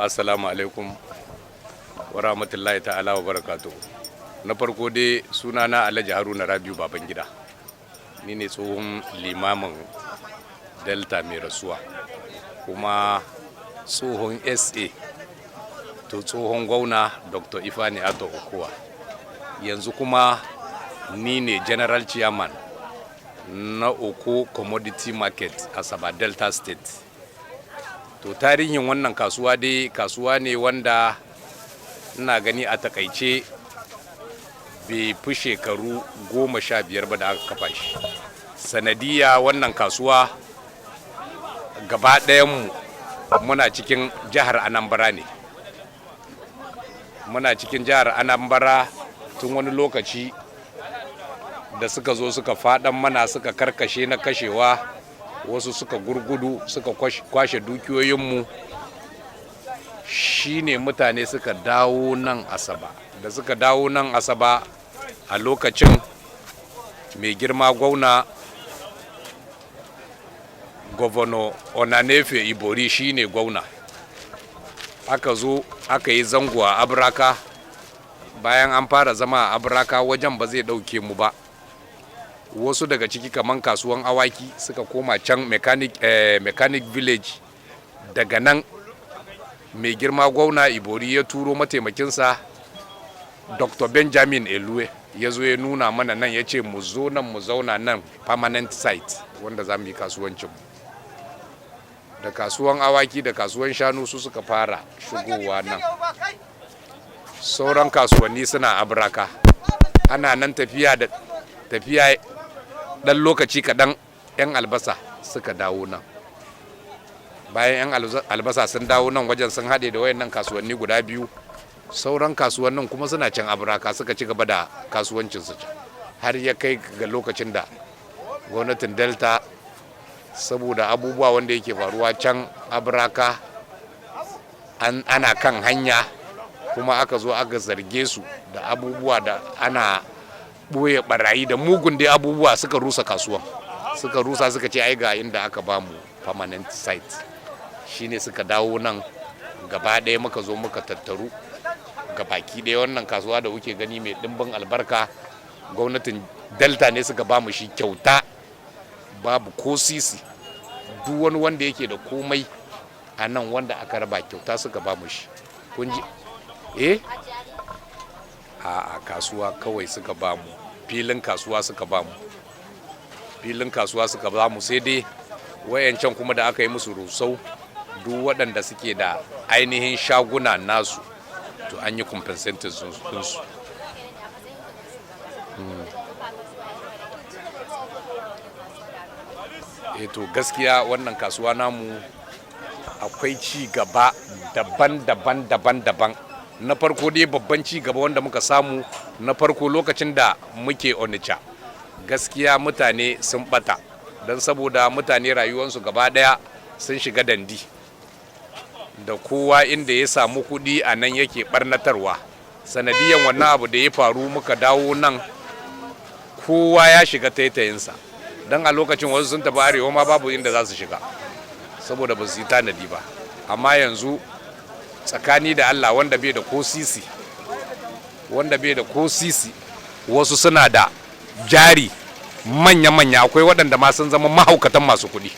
Assalamu alaikum wa rahmatullahi ta'ala wa barakatuhu. Na farko dai, sunana Alhaji Haruna Rabiu Babangida. Ni ne tsohon limamin Delta mai rasuwa, kuma tsohon SA to tsohon gwamna Dr. Ifeanyi Arthur Okowa. Yanzu kuma ni ne general chairman na Oko Commodity Market, Asaba, Delta State. To, tarihin wannan kasuwa dai, kasuwa ne wanda ina gani a takaice bai fi shekaru 15 ba da aka kafa shi. Sanadiya wannan kasuwa, gaba ɗayanmu muna cikin jihar Anambra ne. Muna cikin jihar Anambra tun wani lokaci da suka zo suka faɗan mana, suka karkashe na kashewa, wasu suka gurgudu, suka kwashe dukiyoyinmu. Shine mutane suka dawo nan Asaba. Da suka dawo nan Asaba, a lokacin mai girma gwamna, Governor Onanefe Ibori shine gwamna. Aka zo aka yi zango a Abraka. Bayan an fara zama a Abraka, wajen ba zai ɗauke mu ba. Wasu daga ciki, kaman kasuwan awaki, suka koma can Mechanic Village. Daga nan mai girma gwamna Ibori ya turo mataimakinsa, Dr. Benjamin Elue, ya zo ya nuna mana nan, ya ce mu zo nan mu zauna nan, permanent site wanda za mu yi kasuwancinmu. Da kasuwan awaki da kasuwan shanu su suka fara shigowa nan, sauran kasuwanni suna Abraka. Ana nan tafiya da tafiya, ɗan lokaci kaɗan 'yan albasa suka dawo nan. Bayan 'yan albasa sun dawo nan wajen, sun haɗe da wayannan kasuwanni guda biyu. Sauran kasuwannin kuma suna can Abraka, suka ci gaba da kasuwancinsu can, har ya kai ga lokacin da gwamnatin Delta, saboda abubuwa wanda yake faruwa can Abraka, ana kan hanya kuma aka zo aka zarge su da abubuwa da ana ɓoye barayi da mugun dai abubuwa, suka rusa kasuwan. Suka rusa, suka ce ai ga inda aka bamu permanent site. Shine suka dawo nan gaba ɗaya, muka zo muka tattaru ga baki ɗaya. Wannan kasuwa da kuke gani mai ɗimbin albarka, gwamnatin Delta ne suka bamu shi kyauta, babu ko sisi. Duk wani wanda yake da komai a nan, wanda aka raba kyauta suka bamu shi. Kun ji? Eh, a kasuwa kawai suka bamu, filin kasuwa suka bamu, filin kasuwa suka bamu. Sai dai wayancan kuma da aka yi musu rusau, duk waɗanda suke da ainihin shaguna nasu, to an yi compensating ɗinsu. To, gaskiya wannan kasuwa namu akwai ci gaba daban-daban daban-daban. Na farko dai, babban ci gaba wanda muka samu na farko, lokacin da muke Onitsha, gaskiya mutane sun bata, don saboda mutane rayuwarsu gaba daya sun shiga dandi da kowa inda ya samu kuɗi a nan yake barnatarwa. Sanadiyan wannan abu da ya faru, muka dawo nan, kowa ya shiga taitayinsa, don a lokacin wasu sun tafi arewa ma, babu inda za su shiga saboda ba su yi tanadi ba. Amma yanzu, tsakani da Allah, wanda bai da ko sisi, wanda bai da ko sisi, wasu suna da jari manya-manya. Akwai waɗanda ma sun zama mahaukatan masu kuɗi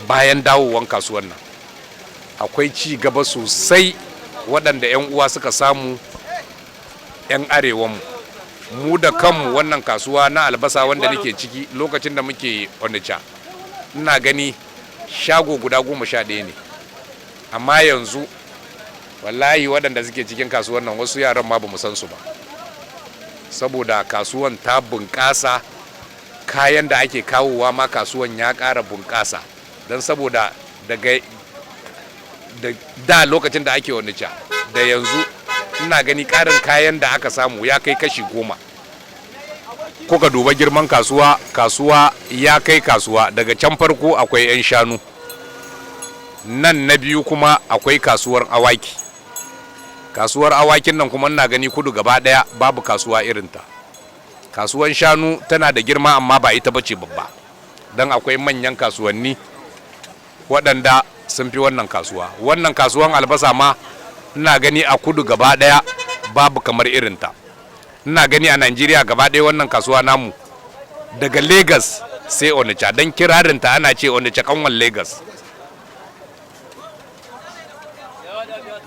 bayan dawowan kasuwan nan. Akwai ci gaba sosai waɗanda 'yan uwa suka samu, 'yan arewanmu. Mu da kanmu, wannan kasuwa na albasa wanda nake ciki, lokacin da muke Onitsha, ina gani shago guda 11 ne. Amma yanzu wallahi waɗanda suke cikin kasuwan nan, wasu yaran ma ba mu san su ba, saboda kasuwan ta bunƙasa. Kayan da ake kawowa ma kasuwan ya ƙara bunƙasa, don saboda daga da lokacin da ake Onitsha da yanzu, ina gani ƙarin kayan da aka samu ya kai kashi 10. Kuka duba girman kasuwa, kasuwa ya kai kasuwa. Daga can farko akwai 'yan shanu nan, na biyu kuma akwai kasuwar awaki. Kasuwar awakin nan kuma ina gani kudu gaba daya babu kasuwa irinta. Kasuwan shanu tana da girma, amma ba ita bace babba, don akwai manyan kasuwanni waɗanda sun fi wannan kasuwa. Wannan kasuwan albasa ma ina gani a kudu gaba daya babu kamar irinta. Ina gani a Najeriya gaba daya wannan kasuwa namu daga Lagos sai Onitsha, don kirarinta ana ce Onitsha kanwan Lagos.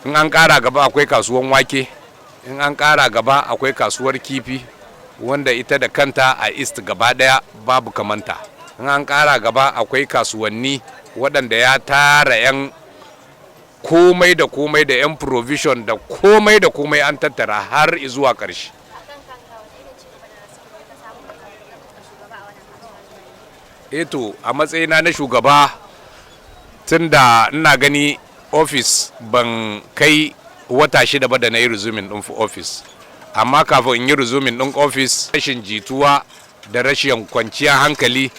In an kara gaba akwai kasuwan wake, in an kara gaba akwai kasuwar kifi, wanda ita da kanta a East gaba daya babu kamanta. In an kara gaba akwai kasuwanni waɗanda ya tara 'yan komai da komai da 'yan provision da komai da komai, an tattara har zuwa ƙarshe. Akan kanka, wani irin ci gaba da ka samu ka shugaba a wannan kasuwa? Eto, a matsayina na shugaba, tun da ina gani ofis ban kai wata 6 ba da na yi resuming ɗin ofis, amma kafin in yi resuming ɗin ofis, rashin jituwa da rashin kwanciyar hankali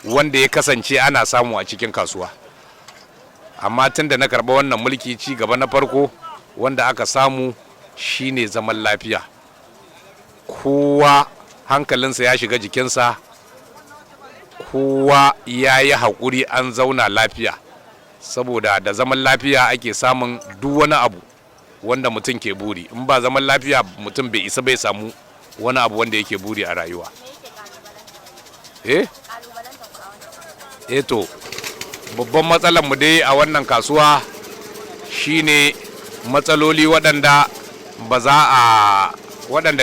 wanda ya kasance ana samu a cikin kasuwa. Amma tun da na karɓa wannan mulki, ci gaba na farko wanda aka samu shine zaman lafiya. Kowa hankalinsa ya shiga jikinsa, kowa ya yi haƙuri, an zauna lafiya, saboda da zaman lafiya ake samun duk wani abu wanda mutum ke buri. In ba zaman lafiya, mutum bai isa bai samu wani abu wanda yake buri a rayuwa. Me yake Eh. kalubalanta ku a wannan kasuwa? Eh to, babban matsalar mu dai a wannan kasuwa shine matsaloli waɗanda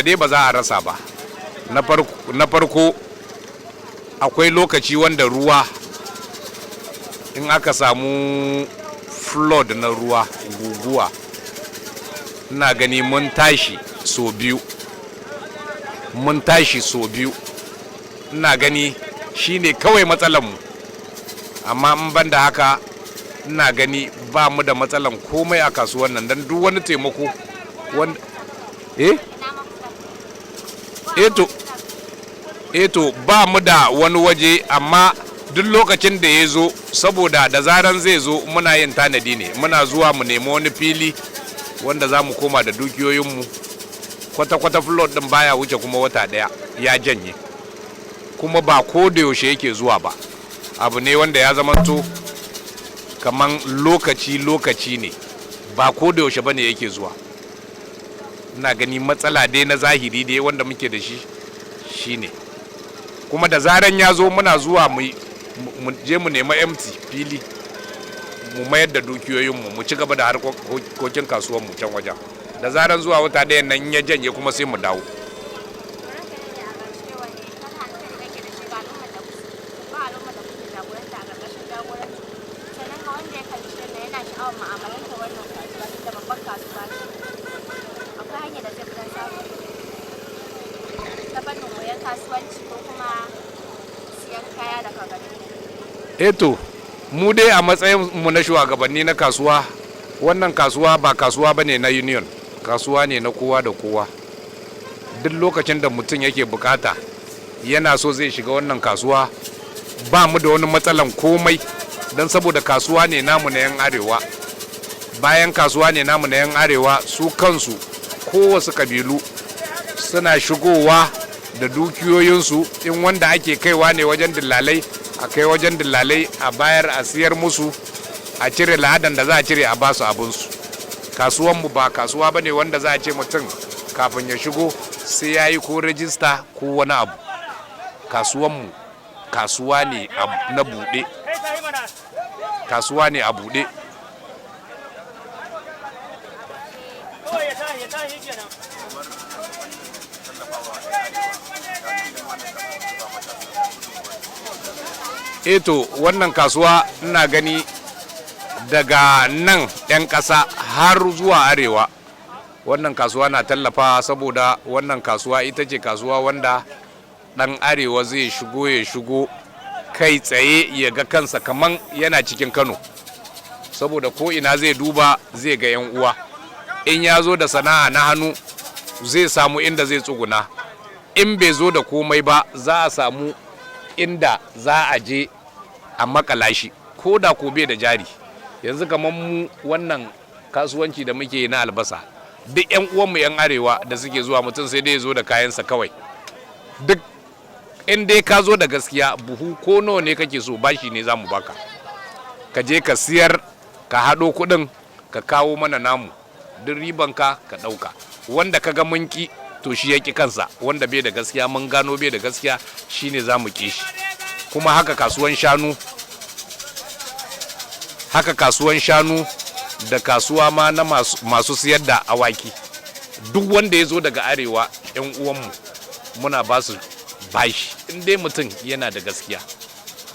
dai ba za a rasa ba. Na farko, akwai lokaci wanda ruwa, in aka samu flood na ruwa, guguwa, ina gani mun tashi so biyu, mun tashi so biyu. Ina gani shine kawai matsalanmu, amma in ban da haka, ina gani ba mu da matsalan komai a kasuwan nan, don duk wani taimako wanda Ina mafita? Eto, ba mu da wani waje, amma duk lokacin da ya zo, saboda da zaran zai zo muna yin tanadi ne, muna zuwa mu nemi wani fili wanda za mu koma da dukiyoyinmu. Kwata-kwata flood din baya wuce kuma wata daya ya janye, kuma ba ko da yaushe yake zuwa ba. Abu ne wanda ya zamanto kaman lokaci-lokaci ne, ba ko da yaushe bane yake zuwa. Ina gani matsala dai na zahiri dai wanda muke da shi shine, kuma da zaran ya zo muna zuwa mu je mu nemi empty fili, mu mayar da dukiyoyinmu, mu ci gaba da harkokin kasuwanmu can wajen. Da zaran zuwa wata ɗayan nan in ya janye kuma, sai mu dawo. Ranka daɗe, a ƙarshe, wani kan hankali kake da shi ga al'ummar da kuke jagoranta a ƙarƙashin jagoranci? Sannan ga wanda ya kalli shirin nan yana sha'awar mu'amalanta wannan kasuwa, tunda babbar kasuwa ce, akwai hanyar da zai fi don samun ta fannin koyon kasuwanci ko kuma siyan kaya daga gare ku? Eto, mu dai a matsayin mu na shugabanni na kasuwa, wannan kasuwa ba kasuwa bane na union, kasuwa ne na kowa da kowa. Duk lokacin da mutum yake bukata, yana so zai shiga wannan kasuwa, ba mu da wani matsalan komai, don saboda kasuwa ne namu na 'yan arewa. Bayan kasuwa ne namu na 'yan arewa, su kansu kowasu kabilu suna shigowa da dukiyoyinsu. In wanda ake kaiwa ne wajen dillalai, a kai wajen dillalai, a bayar, a siyar musu, a cire ladan da za a cire, a basu abinsu. Kasuwanmu ba kasuwa bane wanda za a ce mutum kafin ya shigo sai ya yi ko rajista ko wani abu. Kasuwanmu kasuwa ne na buɗe, kasuwa ne a buɗe. Kawai ya tashi, ya tashi kenan. Tallafawa 'yan arewa don wannan kasuwa ba matasa gudunmuwa? Eto, wannan kasuwa ina gani daga nan 'yan ƙasa har zuwa arewa, wannan kasuwa na tallafa, saboda wannan kasuwa ita ce kasuwa wanda ɗan arewa zai shigo, ya shigo kai tsaye ya ga kansa kaman yana cikin Kano, saboda ko ina zai duba zai ga 'yan uwa. In ya zo da sana'a na hannu, zai samu inda zai tsuguna. In bai zo da komai ba, za a samu inda za a je a makala shi, ko da ko bai da jari. Yanzu kamar mu, wannan kasuwanci da muke yi na albasa, duk 'yan uwanmu 'yan arewa da suke zuwa, mutum sai dai ya zo da kayansa kawai. Duk in dai ka zo da gaskiya, buhu ko nawa ne kake so, bashi ne za mu baka, ka je ka siyar. Ka haɗo kuɗin ka kawo mana namu, duk ribanka ka ɗauka. Wanda ka ga mun ki, to shi ya ki kansa. Wanda bai da gaskiya, mun gano bai da gaskiya, shine za mu ki shi. Kuma haka kasuwan shanu, haka kasuwan shanu da kasuwa ma na masu siyar da awaki, duk wanda ya zo daga arewa, 'yan uwanmu, muna ba su bashi. In dai mutum yana da gaskiya,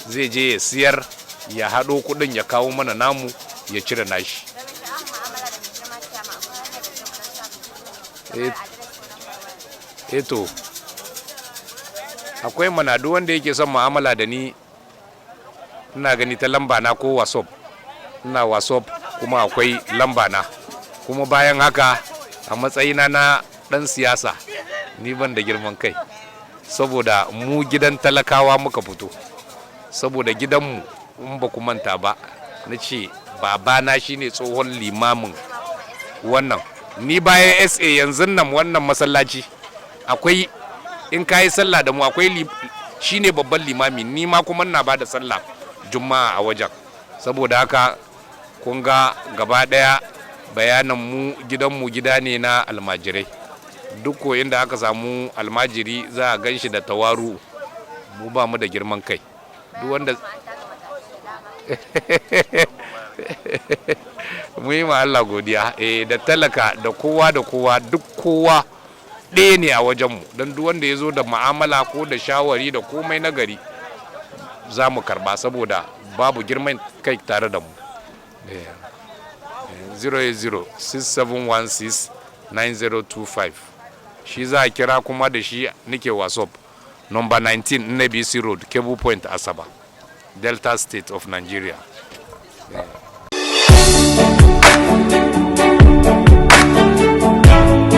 zai je ya siyar, ya haɗo kuɗin, ya kawo mana namu, ya cire nashi. Da mai sha'awar mu'amala da mai girma ciyama, akwai hanyar da zai gudan samun kamar adres ko lambar waya? Eto, akwai mana. Duk wanda yake son mu'amala da ni, ina gani ta lamba na ko WhatsApp. Ina WhatsApp kuma akwai lamba na. Kuma bayan haka, a matsayina na dan siyasa, ni ban da girman kai, saboda mu gidan talakawa muka fito. Saboda gidanmu, in ba ku manta ba, na ce babana shine tsohon limamin wannan. Ni bayan SA yanzu nan wannan masallaci akwai, in ka yi sallah da mu, akwai shine babban limami. Ni ma kuma ina ba da sallah Juma'a a wajen. Saboda haka kun ga gaba daya bayanan mu, gidanmu gida ne na almajirai. Duk ko inda aka samu almajiri, za a gan shi da tawaru. Mu ba mu da girman kai. Duk wanda Kuma an taka matakai da dama. Mu yi ma Allah godiya. Eh, da talaka da kowa da kowa, duk kowa ɗaya ne a wajenmu, don duk wanda ya zo da ma'amala ko da shawari da komai na gari, za mu karba, saboda babu girman kai tare da mu. 08067169025 shi za a kira, kuma da shi nike WhatsApp. Number 19 Nnebisi Road, Cable Point, Asaba, Delta State of Nigeria. Yeah.